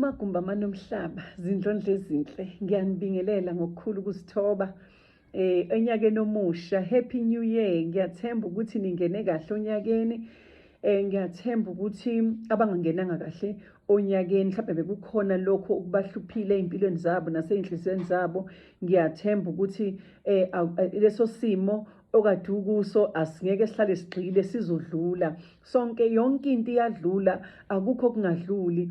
Kumagumbi amane omhlaba, zindlondlo ezinhle, ngiyanibingelela ngokukhulu ukuzithoba. Enyakeni omusha, Happy New Year. Ngiyathemba ukuthi ningene kahle onyakeni. Ngiyathemba ukuthi abangangenanga kahle onyakeni, mhlawumbe bekukhona lokho okubahluphile ey'mpilweni zabo nasey'nhliziyweni zabo. Ngiyathemba ukuthi leso simo okade ukuso asingeke sihlale sigxile, sizodlula. Sonke, yonke into iyadlula, akukho okungadluli.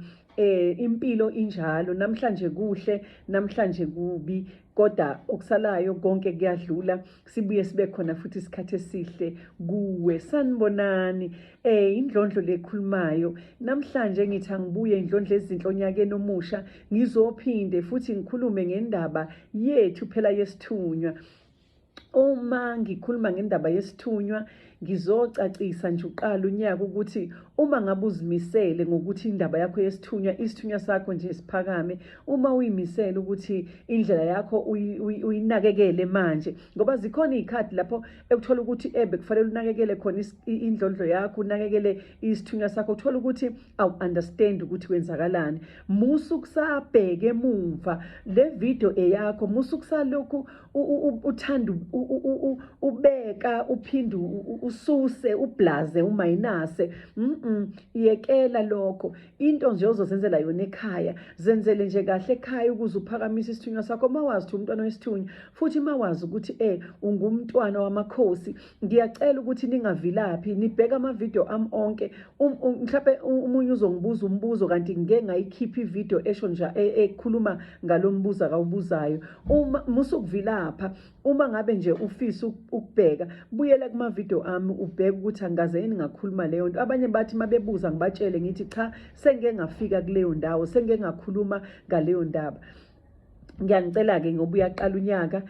Impilo injalo, namhlanje kuhle, namhlanje kubi, kodwa okusalayo konke kuyadlula, sibuye sibe khona futhi isikhathi esihle kuwe. Sanibonani. Indlondlo lekhulumayo namhlanje, ngithi angibuye indlondlo ezinhle onyakeni omusha, ngizophinde futhi ngikhulume ngendaba yethu phela yesithunywa. Uma ngikhuluma ngendaba yesithunywa, ngizocacisa nje uqala unyaka ukuthi uma ngabe uzimisele ngokuthi indaba yakho yesithunywa, isithunywa sakho nje siphakame, uma uyimisele ukuthi indlela yakho uyinakekele manje, ngoba zikhona iy'khathi lapho ekuthola ukuthi bekufanele unakekele khona indlondlo yakho, unakekele isithunywa sakho, uthola ukuthi awu-understand ukuthi kwenzakalani. Musa ukusabheka emumva, le video eyakho, musa ukusalokhu uthanda ubeka uphinde ususe ublaze umayinase. Yekela lokho. Into nje ozozenzela yona ekhaya, zenzele nje kahle ekhaya ukuze uphakamise isithunywa sakho. Uma wazi ukuthi umntwana wesithunywa, futhi uma wazi ukuthi ungumntwana wamakhosi, ngiyacela ukuthi ningavilaphi, nibheke amavidiyo ami onke. Mhlawumbe omunye uzongibuza umbuzo kanti ngike ngayikhipha ividiyo esho nje ekhuluma ngalo mbuzo akawubuzayo. Uma musukuvilapha, uma ngabe nje ufisa ukubheka, buyela kumavidiyo ami ubheke ukuthi angikaze yini ngakhuluma leyo nto. Abanye bathi mabebuza ngibatshele ngithi cha, sengike ngafika kuleyo ndawo, sengike ngakhuluma ngaleyo ndaba. Ngiyanicela-ke ngoba uyaqala unyaka,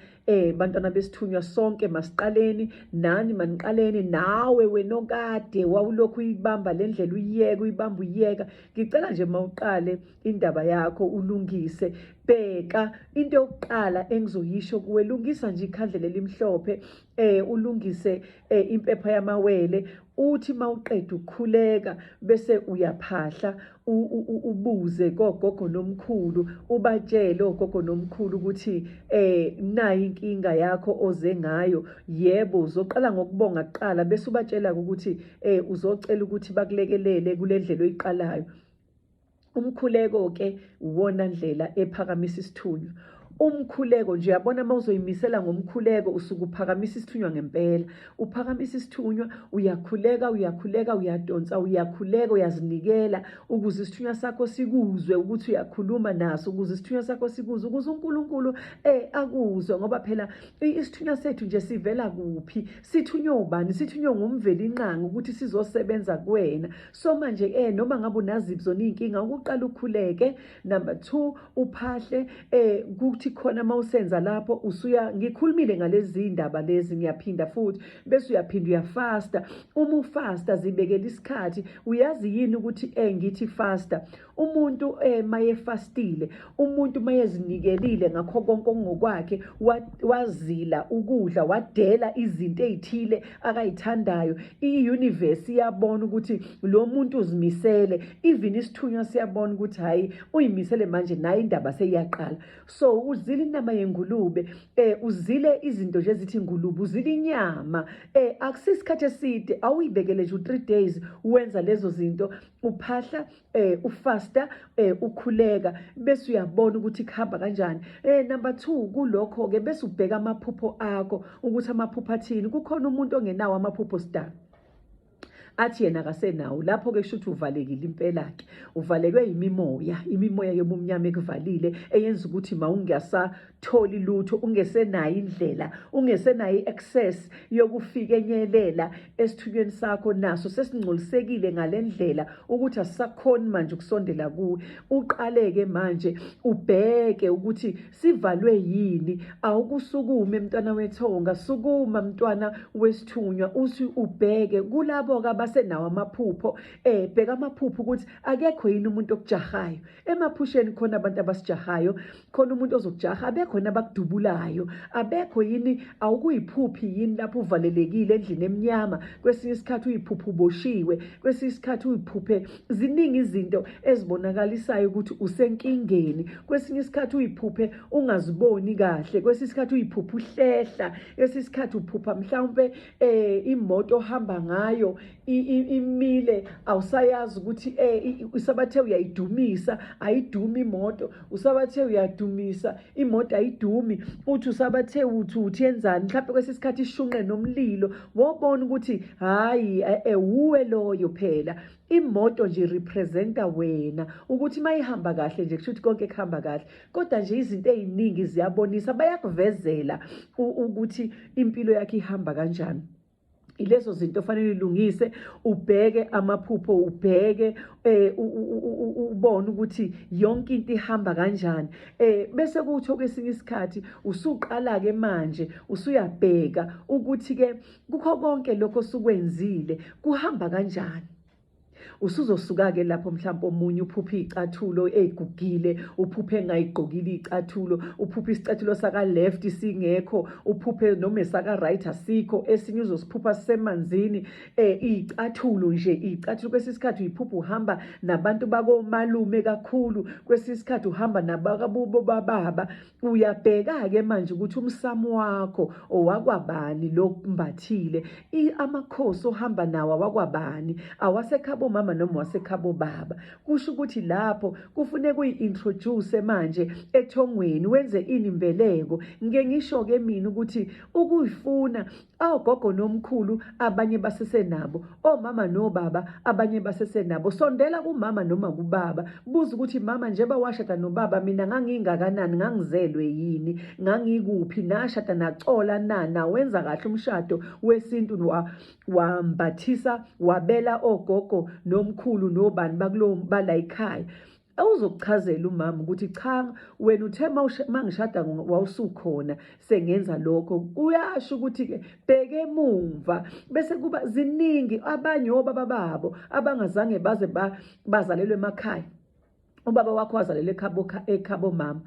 bantwana besithunywa sonke masiqaleni, nani maniqaleni, nawe wena okade wawulokhu uyibamba le ndlela, uyiyeka, uyibamba, uyiyeka. Ngicela nje mawuqale indaba yakho ulungise. Bheka into yokuqala engizoyisho kuwe, lungisa nje ikhandlela elimhlophe, ulungise impepha yamawele. Uthi mawuqeda ukukhuleka bese uyaphahla, ubuze kogogo nomkhulu, ubatshele ogogo nomkhulu ukuthi nayi inkinga yakho oze ngayo. Yebo, uzoqala ngokubonga kuqala, bese ubatshela ukuthi uzocela ukuthi bakulekelele kule ndlela oyiqalayo. Umkhuleko ke uwona ndlela ephakamisa isithunywa. Umkhuleko nje, uyabona, uma uzoyimisela ngomkhuleko usuke uphakamisa isithunywa ngempela. Uphakamisa isithunywa, uyakhuleka, uyakhuleka, uyadonsa, uyakhuleka, uyazinikela ukuze isithunywa sakho sikuzwe ukuthi uyakhuluma naso, ukuze isithunywa sakho sikuzwe, ukuze uNkulunkulu akuzwe. Ngoba phela isithunywa sethu nje sivela kuphi? Sithunywe ubani? Sithunywe nguMvelinqangi ukuthi sizosebenza kuwena. So manje noma ngabe unaziphi zona iy'nkinga, ukuqala ukhuleke. Number 2, uphahle, kuthi khona mawusenza lapho usuya, ngikhulumile ngalezi indaba lezi, ngiyaphinda futhi, bese uyaphinda uyafasta. Uma ufasta zibekela isikhathi. Uyazi yini ukuthi ngithi fasta, umuntu mayefastile, umuntu mayezinikelile ngakho konke okungokwakhe, wazila ukudla, wadela izinto ezithile akayithandayo, i-universe iyabona ukuthi lo muntu uzimisele. Even isithunywa siyabona ukuthi hayi, uyimisele manje, naye indaba seyiyaqala. So uzile inyama yengulube, uzile izinto nje ezithi ingulube, uzile inyama, akusisikhathi eside, awuyibekele nje u3 days wenza lezo zinto, uphahla, ufasta, ukhuleka, bese uyabona ukuthi kuhamba kanjani. Number 2 kulokho ke, bese ubheka amaphupho akho ukuthi amaphupho athini. Kukhona umuntu ongenawo amaphupho sidalo, athi yena akasenawo, lapho ke kusho ukuthi uvalekile impela ke, uvalekwe imimoya, imimoya yobumnyama ekuvalile, eyenza ukuthi mawungasatholi lutho, ungesenayo indlela, ungesenayo i-access yokufika enyelela esithunyweni sakho, naso sesingcolisekile ngalendlela ukuthi asisakhoni manje ukusondela kuwe. Uqaleke manje ubheke ukuthi sivalwe yini. Awukusukume mntwana wethonga, sukuma mntwana wesithunywa, uthi ubheke kulabo ke basenawo amaphupho. Bheka amaphupho ukuthi akekho yini umuntu okujahayo. Emaphusheni khona abantu abasijahayo, khona umuntu ozokujaha, abekhona abakudubulayo, abekho yini, awukuyiphuphi yini lapho uvalelekile endlini emnyama, kwesinye isikhathi uyiphuphe uboshiwe, kwesinye isikhathi uyiphuphe, ziningi izinto ezibonakalisayo ukuthi usenkingeni, kwesinye isikhathi uyiphuphe ungaziboni kahle, kwesinye isikhathi uyiphuphe uhlehla, kwesinye isikhathi uphupha mhlawumpe imoto ohamba ngayo imile, awusayazi ukuthi usabathe uyayidumisa, ayidumi imoto, usabathe uyadumisa imoto ayidumi, uthi usabathe uthi yenzani, mhlawumbe kwesinye isikhathi ishunqe nomlilo, wobona ukuthi hhayi wuwe loyo phela. Imoto nje representa wena, ukuthi mayihamba kahle nje kusho ukuthi konke kuhamba kahle, kodwa nje izinto ey'ningi ziyabonisa, bayakuvezela ukuthi impilo yakhe ihamba kanjani. Ilezo zinto ofanele ulungise, ubheke amaphupho, ubheke ubone ukuthi yonke into ihamba kanjani. Bese kuthi kwesinye isikhathi usuqala ke manje usuyabheka ukuthi ke kukho konke lokho osukwenzile kuhamba kanjani. Usuzosuka ke lapho mhlawumbe omunye uphuphe icathulo egugile, uphuphe engayigqokile icathulo, uphuphe isicathulo saka left singekho, uphuphe noma esaka right asikho, esinye uzosiphupha sisemanzini, icathulo nje, icathulo kwesinye isikhathi uyiphupha uhamba nabantu bakomalume kakhulu, kwesinye isikhathi uhamba nabakabubo bababa. Uyabheka ke manje ukuthi umsamo wakho owakwabani lokumbathile, amakhosi ohamba nawo awakwabani, awasekhabo mama noma wasekhabo baba. Kusho ukuthi lapho kufuneka uyi-introduce manje ethongweni, wenze inimbeleko. Ngike ngisho ke mina ukuthi ukuyifuna ogogo nomkhulu abanye basesenabo, omama nobaba abanye basesenabo. Sondela kumama noma kubaba, buza ukuthi mama njengoba washada nobaba mina ngangingakanani, ngangizelwe yini, ngangikuphi, nashada nacola na, nawenza kahle umshado wesintu, wambathisa wabela ogogo nomkhulu nobani bakulo bala ekhaya. Awuzokuchazela umama ukuthi cha wena uthe mangishada wawusukhona sengenza lokho. Uyasho ukuthi ke bheke emumva, bese kuba ziningi abanye obaba babo abangazange baze bazalelwe emakhaya. Ubaba wakho wazalelwa ekhabo mama,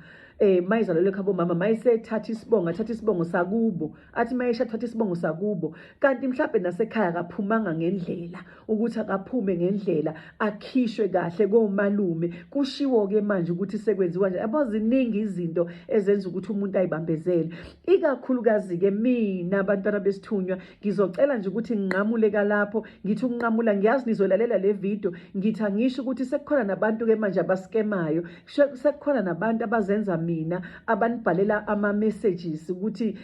mayizalelwe ekhabo mama, mayisethatha isibongo, athatha isibongo sakubo, athi mayesha athatha isibongo sakubo, kanti mhlawumbe nasekhaya akaphumanga ngendlela, ukuthi akaphume ngendlela, akhishwe kahle komalume. Kushiwo ke manje ukuthi sekwenziwa nje, yabo ziningi izinto ezenza ukuthi umuntu ayibambezele. Ikakhulukazi ke mina abantwana besithunywa ngizocela nje ukuthi nginqamule kalapho, ngithi ukunqamula, ngiyazi nizolalela le video, ngithi angisho ukuthi sekukhona nabantu ke manje abaskemayo, sekukhona nabantu abazenza mina abanibhalela ama messages ukuthi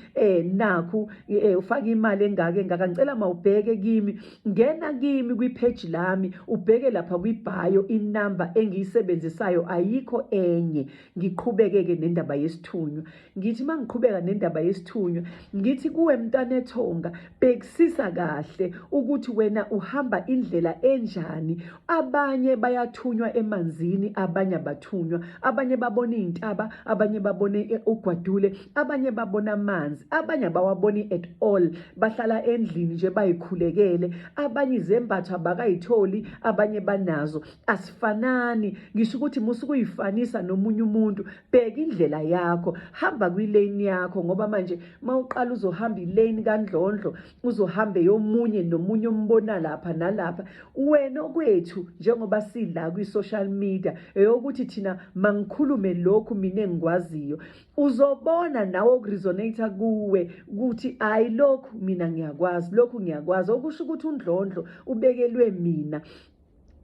nakhu ufaka imali engaka engaka. Ngicela mawubheke kimi, ngena kimi kwi-page lami, ubheke lapha kwi-bio inamba engiyisebenzisayo, ayikho enye. Ngiqhubeke ke nendaba yesithunywa. Ngithi mangiqhubeka nendaba yesithunywa, ngithi kuwe mntwana ethonga, bhekisisa kahle ukuthi wena uhamba indlela enjani. Abanye bayathunywa emanzini, abanye abathunywa, abanye babona iy'ntaba, abanye babone ugwadule, abanye babona amanzi, abanye abawaboni at all, bahlala endlini nje bayikhulekele, abanye izembatho abakayitholi, abanye banazo. Asifanani. Ngisho ukuthi musukuyifanisa nomunye umuntu, bheka indlela yakho, hamba kwilane yakho, ngoba manje mawuqala uzohamba ilane kaNdlondlo, uzohamba yomunye nomunye umbona lapha nalapha. Wena okwethu njengoba sila kwi-social media, eyokuthi thina mangikhulume lokhu mina engikwaziyo, uzobona nawe okuresonate kuwe ukuthi hayi lokhu mina ngiyakwazi, lokhu ngiyakwazi, okusho ukuthi uNdlondlo ubekelwe mina.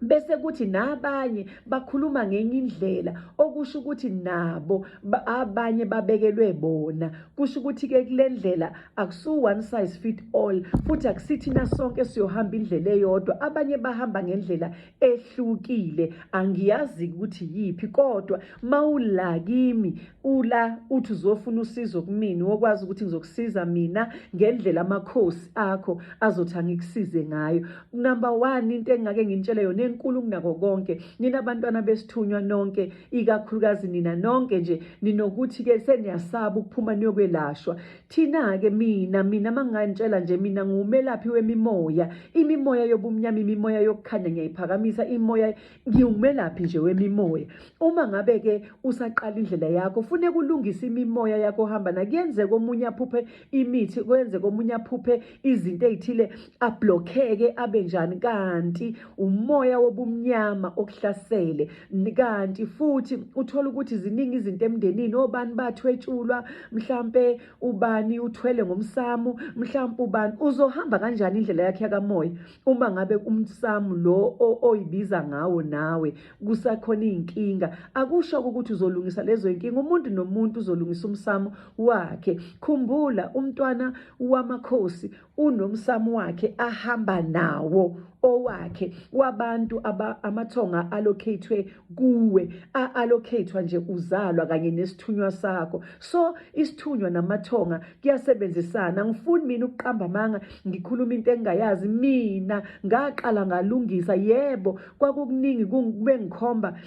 Bese kuthi nabanye bakhuluma ngenye indlela, okusho ukuthi nabo abanye babekelwe bona. Kusho ukuthi ke kule ndlela akusu one size fit all, futhi akusithina sonke siyohamba indlela eyodwa, abanye bahamba ngendlela ehlukile. Angiyazi ukuthi yipi, kodwa mawula kimi ula uthi uzofuna usizo kumina, wokwazi ukuthi ngizokusiza mina ngendlela amakhosi akho azothi angikusize ngayo. Number 1, into engake nginitshele yona enkulu kunako konke, nina bantwana besithunywa nonke, ikakhulukazi nina nonke nje ninokuthi-ke seniyasaba ukuphuma niyokwelashwa. Thina-ke mina mangingantshela nje, mina ngumelaphi wemimoya, imimoya yobumnyama, imimoya yokukhanya ngiyayiphakamisa, imoya, ngiwumelaphi nje wemimoya. Uma ngabe-ke usaqala indlela yakho, funeka ulungise imimoya yakho ohamba nayo. Kuyenzeka omunye aphuphe imithi, kwenzeka omunye aphuphe izinto ey'thile, ablokheke abe njani, kanti umoya wobumnyama okuhlasele. Kanti futhi uthola ukuthi ziningi izinto emndenini, obani bathwetshulwa, mhlampe ubani uthwele ngomsamo, mhlampe ubani uzohamba kanjani indlela yakhe yakamoya uma ngabe umsamo lo oyibiza ngawo nawe kusakhona iy'nkinga. Akusho ukuthi uzolungisa lezo y'nkinga, umuntu nomuntu uzolungisa umsamo wakhe. Khumbula, umntwana wamakhosi unomsamo wakhe ahamba nawo, owakhe, wabantu amathonga allocate kuwe, a-allocate nje uzalwa kanye nesithunywa sakho. So isithunywa namathonga kuyasebenzisana. Angifuni mina ukuqamba amanga, ngikhuluma into engingayazi. Mina ngaqala ngalungisa, yebo, kwakukuningi kube ngikhomba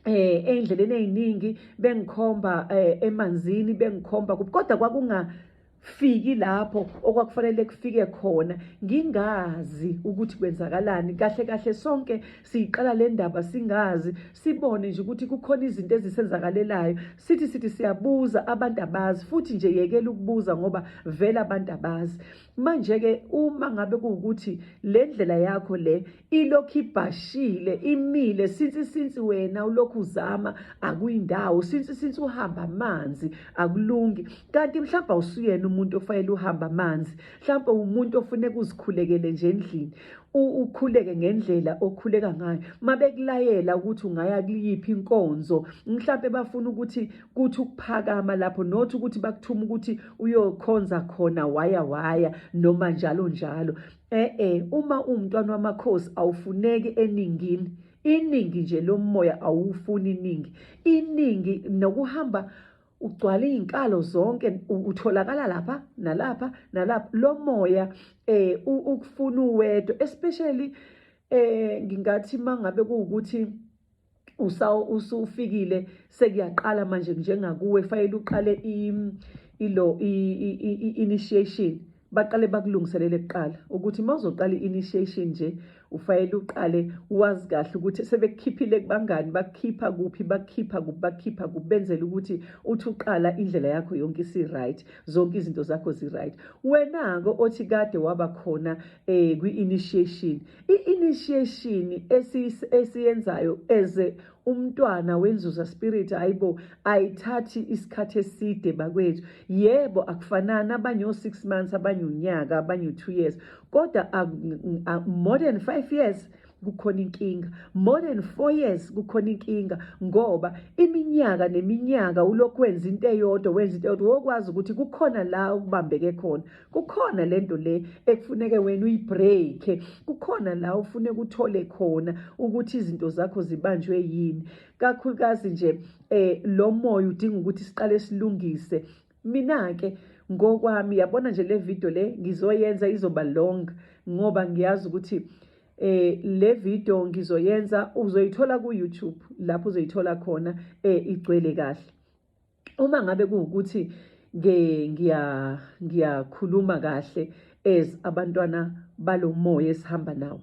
endleleni eziningi, bengikhomba emanzini, bengikhomba kuphi, kodwa kwakungafiki lapho okwakufanele kufike khona, ngingazi ukuthi kwenzakalani. Kahle kahle sonke siyiqala le ndaba singazi, sibone nje ukuthi kukhona izinto ezisenzakalelayo, sithi siyabuza, abantu abazi. Futhi nje yekela ukubuza ngoba vele abantu abazi. Manje-ke uma ngabe kuwukuthi le ndlela yakho le ilokhu ibhashile, imile, sinsi wena ulokhu uzama akuyindawo, sinsi uhamba amanzi akulungi, kanti mhlawumbe awusuyena umuntu ofanele uhamba amanzi, mhlawumbe umuntu ofuneka uzikhulekele nje endlini, ukhuleke ngendlela okhuleka ngayo. Mabekulayela ukuthi ungaya kuyiphi inkonzo, mhlawumbe bafuna ukuthi kuthi ukuphakama lapho, not ukuthi bakuthuma ukuthi uyokhonza khona waya noma njalo njalo. Uma uwumntwana wamakhosi awufuneki eningini, iningi nje lomoya awufuni iningi, iningi nokuhamba ugcwala iy'nkalo zonke, utholakala lapha nalapha nalapha. Lo moya ukufuna uwedwa, especially ngingathi mangabe kuwukuthi usufikile sekuyaqala manje njengakuwe, fanele uqale i-initiation, baqale bakulungiselele kuqala ukuthi uma uzoqala i-initiation nje ufanele uqale wazi kahle ukuthi sebekukhiphile kubangani, bakukhipha kuphi, bakukhipha kuphi, bakukhipha kuphi, benzele ukuthi uthi uqala indlela yakho yonke isi-right, zonke izinto zakho zi-right. Wena-ke othi kade waba khona kwi-initiation, i-initiation esiyenzayo as umntwana wenzuza spirit, hayibo, ayithathi isikhathi eside bakwethu. Yebo, akufanani, abanye o-6 months, abanye unyaka, abanye u-2 years, kodwa more than 5 years kukhona inkinga, more than 4 years kukhona inkinga, ngoba iminyaka neminyaka ulokhu wenza into eyodwa, wenza into eyodwa, wokwazi ukuthi kukhona la okubambeke khona, kukhona lento le ekufuneke wena uyibreak, kukhona la ufuneka uthole khona ukuthi izinto zakho zibanjwe yini. Kakhulukazi nje lo moya udinga ukuthi siqale silungise. Mina ke ngokwami, yabona nje le video le ngizoyenza izoba long, ngoba ngiyazi ukuthi le video ngizoyenza uzoyithola ku YouTube, lapho uzoyithola khona igcwele kahle. Uma ngabe kuwukuthi ngiyakhuluma kahle as abantwana balomoya esihamba nawo,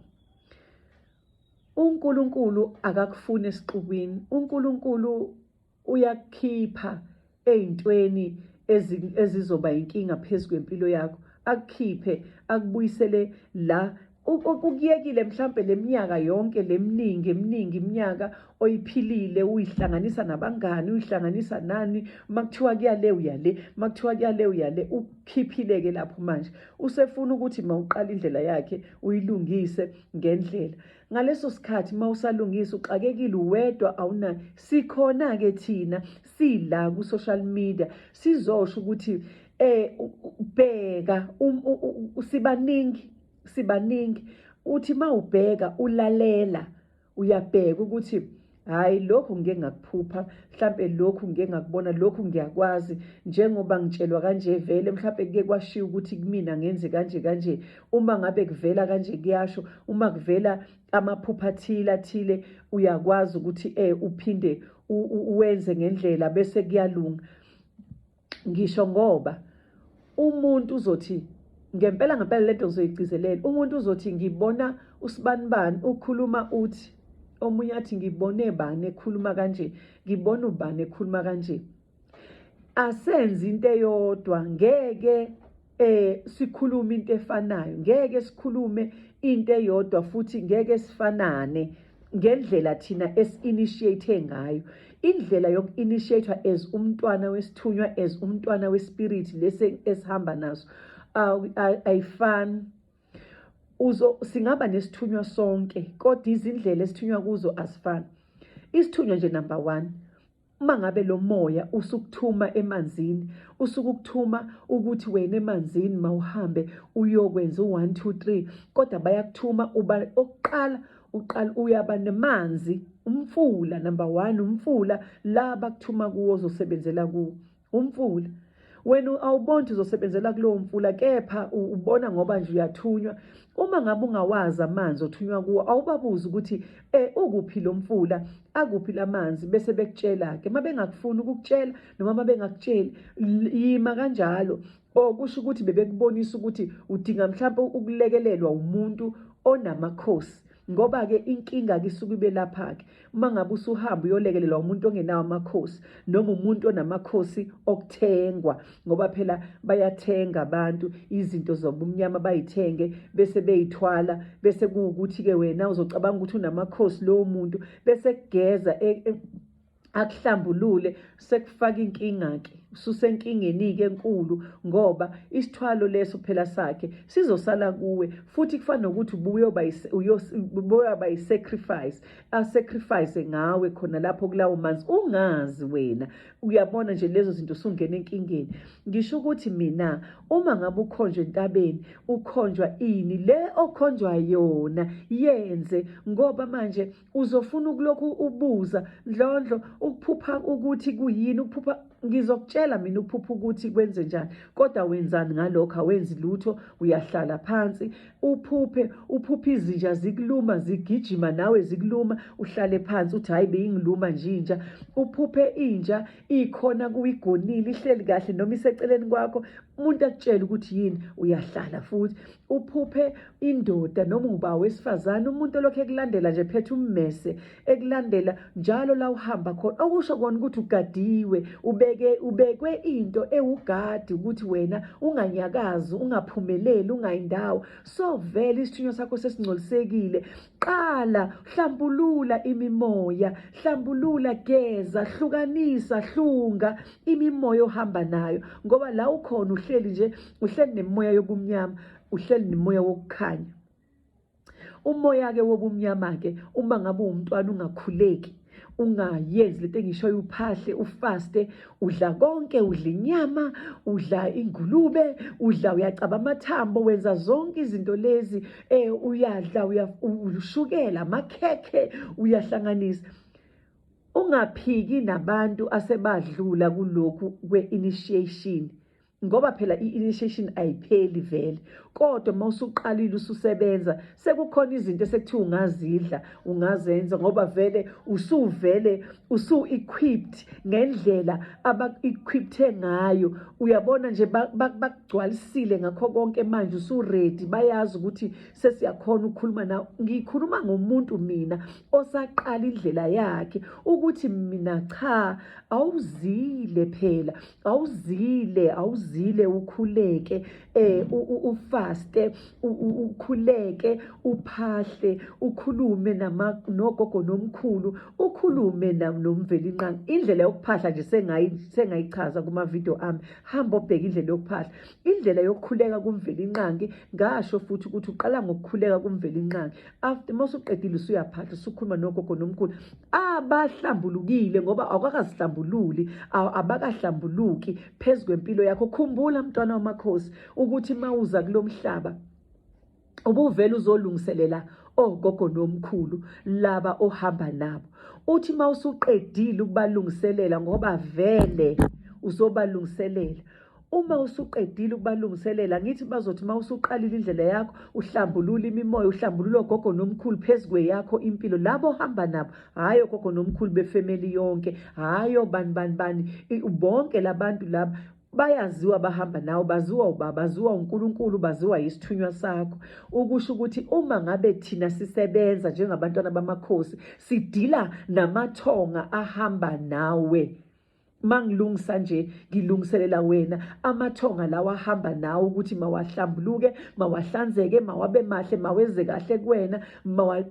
uNkulunkulu akakufuni esixukwini, uNkulunkulu uyakukhipha ey'ntweni ezizoba inkinga phezu kwempilo yakho, akukhiphe akubuyisele la ukuyekile mhlambe leminyaka yonke leminingi eminingi iminyaka oyiphilile, uyihlanganisa nabangani, uyihlanganisa nani, makuthiwa kuyale uyale, makuthiwa kuyale uyale, ukukhiphile-ke lapho. Manje usefuna ukuthi mawuqala indlela yakhe uyilungise ngendlela. Ngaleso sikhathi mawusalungisa uxakekile uwedwa, awunayo. Sikhona-ke thina sila ku-social media sizosho ukuthi bheka, sibaningi, sibaningi. Uthi mawubheka ulalela, uyabheka ukuthi Hhayi, lokhu ngike ngakuphupha, mhlampe lokhu ngike ngakubona, lokhu ngiyakwazi, njengoba ngitshelwa kanje vele, mhlampe kuke kwashiwo ukuthi kumina ngenze kanje kanje. Uma ngabe kuvela kanje kuyasho, uma kuvela amaphupho athile athile, uyakwazi ukuthi uphinde uwenze ngendlela bese kuyalunga. Ngisho ngoba umuntu uzothi ngempela ngempela lento ngizoyigcizelela, umuntu uzothi ngibona usibanibani ukhuluma uthi, omunye athi ngibone bani ekhuluma kanje, ngibona ubani ekhuluma kanje. Asenze into eyodwa, ngeke sikhulume into efanayo, ngeke sikhulume into eyodwa futhi ngeke sifanane ngendlela thina esi-initiate ngayo. Indlela yoku-initiate as umntwana wesithunywa, as umntwana wespirit lesi esihamba naso ayifani. Uzo singaba nesithunywa sonke, kodwa izindlela esithunywa kuzo azifani. Isithunywa nje number 1, uma ngabe lo moya usukuthuma emanzini, usukukuthuma ukuthi wena emanzini mawuhambe uyokwenza u-1 2 3, kodwa bayakuthuma uba okuqala uqala uyaba nemanzi, umfula number 1, umfula la bakuthuma kuwo ozosebenzela kuwo, umfula. Wena awuboni uzosebenzela kulowo mfula, kepha ubona ngoba nje uyathunywa. Uma ngabe ungawazi amanzi othunywa kuwo, awubabuzi ukuthi ukuphi lo mfula, akuphi lamanzi, bese bekutshela ke. Mabengakufuni ukukutshela noma mabengakutsheli, yima kanjalo. Okusho ukuthi bebekubonisa ukuthi udinga mhlawumbe ukulekelelwa umuntu onamakhosi, ngoba ke inkinga ke isuke ibe lapha ke. Uma ngabe usuhamba uyolekelelwa umuntu ongenawo amakhosi noma umuntu onamakhosi okuthengwa, ngoba phela bayathenga abantu izinto zobumnyama, bayithenge bese beyithwala, bese kuwukuthi ke wena uzocabanga ukuthi unamakhosi lowo muntu, bese kugeza akuhlambulule, sekufaka inkinga ke, ususenkingeni ke enkulu, ngoba isithwalo leso phela sakhe sizosala kuwe, futhi kufana nokuthi ubuyoba yi-sacrifice, asacrifice ngawe khona lapho kulawo manzi ungazi wena. Uyabona nje lezo zinto usungena enkingeni. Ngisho ukuthi mina uma ngabe ukhonjwa entabeni, ukhonjwa ini le okhonjwa yona, yenze, ngoba manje uzofuna ukulokhu ubuza Ndlondlo ukuphupha ukuthi kuyini, ukuphupha ngizokutshela mina ukuphupha ukuthi kwenze njani, kodwa wenzani ngalokho? Awenzi lutho, uyahlala phansi uphuphe, uphuphe izinja zikuluma, zigijima nawe zikuluma, uhlale phansi uthi hayi beyingiluma nje inja. Uphuphe inja ikhona kuyigonile, ihleli kahle noma iseceleni kwakho, umuntu akutshela ukuthi yini, uyahlala futhi. Uphuphe indoda noma uba wesifazane, umuntu olokhu ekulandela nje phethe ummese, ekulandela njalo la uhamba khona, okusho kona ukuthi ugadiwe, ubekwe into ewugadi ukuthi wena unganyakazi, ungaphumeleli, ungayindawo. So vele isithunywa sakho sesingcolisekile. Qala hlambulula imimoya, hlambulula, geza, hlukanisa, hlunga imimoya ohamba nayo, ngoba la ukhona uhleli nje, uhleli nemimoya yobumnyama, uhleli nemoya wokukhanya. Umoya ke wobumnyama ke, uma ngabe uwumntwana ungakhuleki, ungayenzi lento engishoyo, uphahle, ufaste, udla konke, udla inyama, udla ingulube, udla, uyacaba amathambo, wenza zonke izinto lezi, uyadla, ushukela, amakhekhe, uyahlanganisa. Ungaphiki nabantu asebadlula kulokhu kwe-initiation, ngoba phela i-initiation ayipheli vele, kodwa uma usuqalile ususebenza, sekukhona izinto esekuthiwa ungazidla, ungazenza, ngoba vele usuvele usu-equipped ngendlela aba-equipped ngayo. Uyabona nje bakugcwalisile ngakho konke manje, usu-ready, bayazi ukuthi sesiyakhona ukukhuluma nawe. Ngikhuluma ngomuntu mina osaqala indlela yakhe, ukuthi mina cha, awuzile phela, awuzile, awuzile ukhuleke, ufaste, ukhuleke, uphahle, ukhulume nogogo nomkhulu, ukhulume noMvelinqangi. Indlela yokuphahla nje sengayichaza kuma video ami, hamba obheka indlela yokuphahla, indlela yokukhuleka kuMvelinqangi. Ngasho futhi ukuthi uqala ngokukhuleka kuMvelinqangi, after mawusuqedile usuyaphahla, usukhuluma nogogo nomkhulu abahlambulukile, ngoba awukakazihlambululi, abakahlambuluki phezu kwempilo yakho. Khumbula mntwana wamakhosi ukuthi mawuza kulomhlaba ubuvele uzolungiselela ogogo nomkhulu laba ohamba nabo. Uthi uma usuqedile ukubalungiselela, ngoba vele uzobalungiselela, uma usuqedile ukubalungiselela, ngithi bazothi uma usuqalile indlela yakho, uhlambulula imimoya, uhlambulula ogogo nomkhulu phezu kweyakho impilo, labo ohamba nabo, hhayi ogogo nomkhulu befemeli yonke, hhayi obani bani bani, bonke labantu laba bayaziwa, bahamba nawe, baziwa ubaba, baziwa uNkulunkulu, baziwa isithunywa sakho. Ukusho ukuthi uma ngabe thina sisebenza njengabantwana bamakhosi, sidila namathonga ahamba nawe. Mangilungisa nje, ngilungiselela wena amathonga lawa ahamba nawe, ukuthi mawahlambuluke, mawahlanzeke, mawabe mahle, maweze kahle kuwena,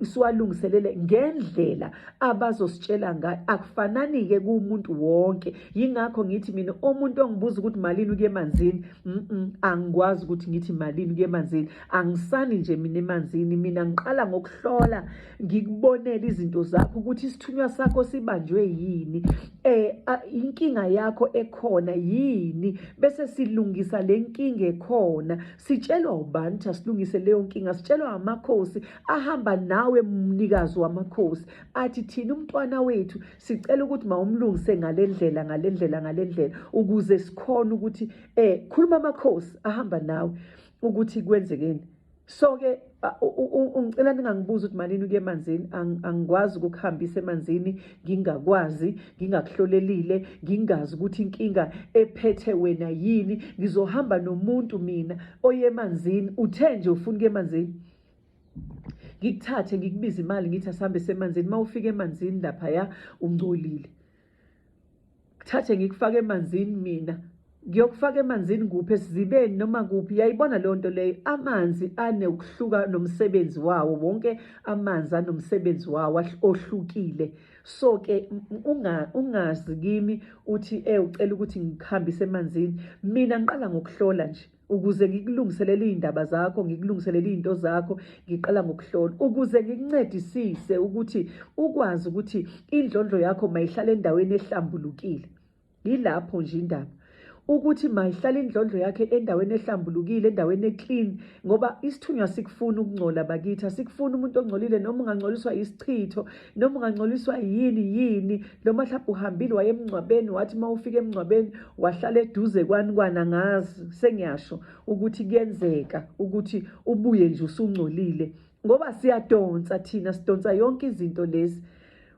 siwalungiselele ngendlela abazositshela ngayo. Akufanani-ke kumuntu wonke. Yingakho ngithi mina, umuntu ongibuza ukuthi malini ukuya emanzini, angikwazi ukuthi ngithi malini ukuya emanzini. Angisani nje mina emanzini. Mina ngiqala ngokuhlola, ngikubonele izinto zakho, ukuthi isithunywa sakho sibanjwe yini, inkinga yakho ekhona yini, bese silungisa le nkinga ekhona. Sitshelwa ubani ukuthi asilungise leyo nkinga? Sitshelwa amakhosi ahamba nawe, mnikazi wamakhosi, athi thina umntwana wethu sicela ukuthi mawumlungise ngale ndlela, ngale ndlela, ngale ndlela, ukuze sikhone ukuthi khuluma amakhosi ahamba nawe ukuthi kwenzekeni. So-ke ungicela ningangibuza ukuthi malini ukuya emanzini. Angikwazi ukukuhambisa emanzini ngingakwazi, ngingakuhlolelile, ngingazi ukuthi inkinga ephethe wena yini. Ngizohamba nomuntu mina oye emanzini, uthe nje ufuna ukuya emanzini, ngikuthathe ngikubize imali, ngithi asihambe semanzini. Uma ufika emanzini laphaya ungcolile, kuthathe ngikufake emanzini, mina ngiyokufaka emanzini kuphi, esizibeni noma kuphi, yayibona leyo nto leyo. Amanzi anokuhluka nomsebenzi wawo, wonke amanzi anomsebenzi wawo ohlukile. So-ke ungazi kimi uthi ucela ukuthi ngikuhambise emanzini. Mina ngiqala ngokuhlola nje ukuze ngikulungiselele iy'ndaba zakho, ngikulungiselele iy'nto zakho. Ngiqala ngokuhlola ukuze ngikuncedisise ukuthi ukwazi ukuthi indlondlo yakho mayihlale endaweni ehlambulukile. Yilapho nje indaba, ukuthi mayihlale indlondlo yakhe endaweni ehlambulukile, endaweni e-clean, ngoba isithunywa sikufuna ukungcola bakithi, asikufuni umuntu ongcolile. Noma ungangcoliswa isichitho, noma ungangcoliswa yini yini, noma mhlawumbe uhambile waye emngcwabeni, wathi uma ufika emngcwabeni wahlala eduze kwani kwana, angazi, sengiyasho ukuthi kuyenzeka ukuthi ubuye nje usungcolile, ngoba siyadonsa thina, sidonsa yonke izinto lezi,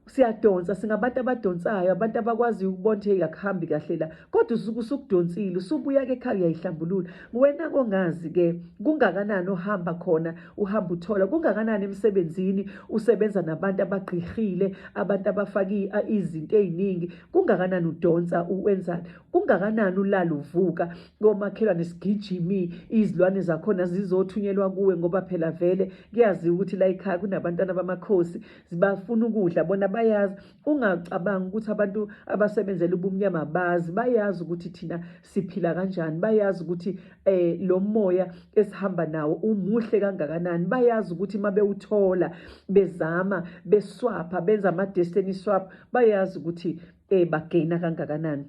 siyadonsa, singabantu abadonsayo, abantu abakwaziyo ukubona ukuthi hey, akuhambi kahle la. Kodwa usuke usukudonsile, usubuya-ke ekhaya, uyayihlambulula wena. Kongazi-ke kungakanani ohamba khona, uhamba uthola kungakanani emsebenzini, usebenza nabantu abagqihile, abantu abafake izinto ey'ningi, kungakanani udonsa, uwenzani, kungakanani ulala uvuka komakhelwane, sigijimi, izilwane zakhona zizothunyelwa kuwe, ngoba phela vele kuyaziwa ukuthi la ekhaya kunabantwana bamakhosi, bafuna ukudla bona, bayazi. Ungacabangi ukuthi abantu abasebenzela ubumnyama bazi, bayazi ukuthi thina siphila kanjani, bayazi ukuthi lo moya esihamba nawo umuhle kangakanani, bayazi ukuthi mabewuthola bezama beswapha, benza ama-destiny swap, bayazi ukuthi bagaina kangakanani.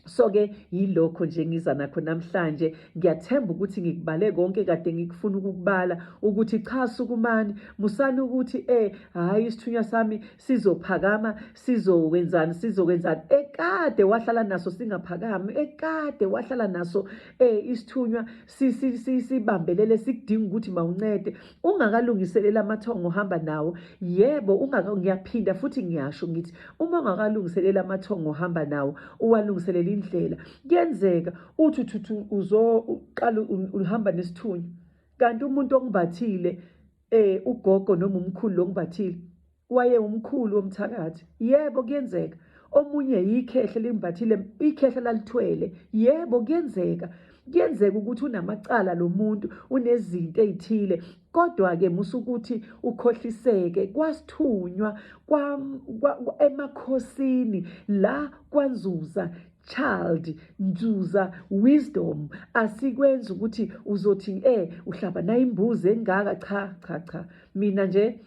So-ke yilokho nje ngiza nakho namhlanje. Ngiyathemba ukuthi ngikubale konke kade ngikufuna ukukubala, ukuthi cha, sukumani, musani ukuthi hhayi, isithunywa sami sizophakama, sizokwenzani, sizokwenzani, ekade wahlala naso singaphakami, ekade wahlala naso isithunywa sibambelele, sikudinga ukuthi mawuncede ungakalungiselela amathongo ohamba nawo. Yebo, ngiyaphinda futhi ngiyasho ngithi uma ungakalungiselela amathongo ohamba nawo, uwalungiselela indlela, kuyenzeka uthi uthi uzoqala uhamba nesithunywa, kanti umuntu okumbathile, ugogo noma umkhulu lo ongibathile, waye umkhulu womthakathi. Yebo, kuyenzeka. Omunye yikhehle limbathile, ikhehle lalithwele. Yebo, kuyenzeka. Kuyenzeka ukuthi unamacala lo muntu, unezinto ey'thile, kodwa-ke musa ukuthi ukhohliseke. Kwasithunywa emakhosini la kwaNzuza child, Nzuza wisdom, asikwenzi ukuthi uzothi uhlaba na imbuzi engaka. Cha, cha, cha, mina nje.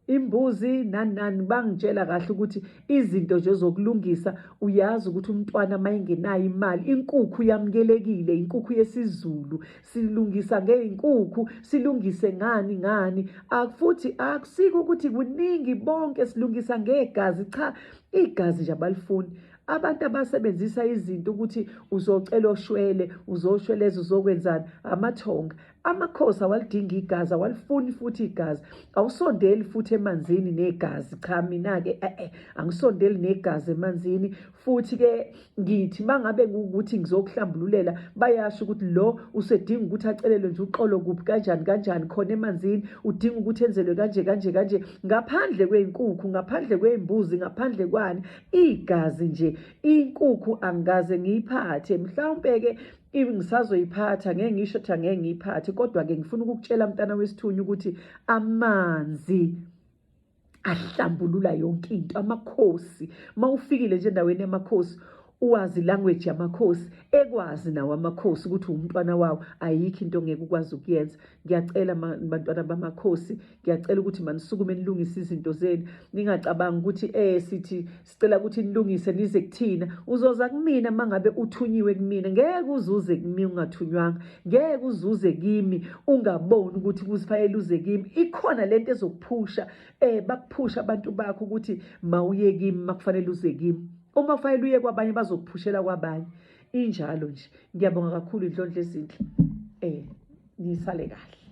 Imbuzi nani nani, bangitshela kahle ukuthi izinto nje zokulungisa, uyazi ukuthi umntwana mayingenayo imali, inkukhu yamukelekile, inkukhu yesiZulu, silungisa ngey'nkukhu, silungise ngani ngani. Futhi akusiko ukuthi kuningi, bonke silungisa ngegazi, cha, igazi nje abalifuni. Abantu abasebenzisa izinto ukuthi uzocela oshwele, uzoshweleza, uzokwenzani, amathonga. Amakhosi awalidingi igazi, awalifuni futhi igazi. Awusondeli futhi emanzini negazi. Cha, mina-ke e-e, angisondeli negazi emanzini. Futhi-ke ngithi mangabe ngukuthi ngizokuhlambululela, bayasho ukuthi lo usedinga ukuthi acelelwe nje uxolo kuphi, kanjani kanjani, khona emanzini, udinga ukuthi enzelwe kanje kanje kanje, ngaphandle kwey'nkukhu, ngaphandle kwey'mbuzi, ngaphandle kwani, igazi nje. Inkukhu angikaze ngiyiphathe, mhlawumpe-ke ngisazoyiphatha, ngeke ngisho ukuthi angeke ngiyiphathe, kodwa-ke ngifuna ukukutshela mntana wesithunywa ukuthi amanzi ahlambulula yonke into. Amakhosi, uma ufikile nje endaweni yamakhosi, uwazi language yamakhosi, ekwazi nawo amakhosi ukuthi umntwana wawo, ayikho into ongeke ukwazi ukuyenza. Ngiyacela bantwana bamakhosi, ngiyacela ukuthi manisukume nilungise izinto zenu, ningacabangi ukuthi sithi sicela ukuthi nilungise nize kuthina. Uzoza kumina mangabe uthunyiwe kumina, ngeke uzuze kimi ungathunywanga, ngeke uzuze kimi ungaboni ukuthi kuzifanele uze kimi. Ikhona lento ezokuphusha, bakuphusha abantu bakho ukuthi mawuye kimi makufanele uze kimi. Uma kufanele uye kwabanye bazokuphushela kwabanye. Injalo nje. Ngiyabonga kakhulu, inhlonhlo ezinhle. Nisale kahle.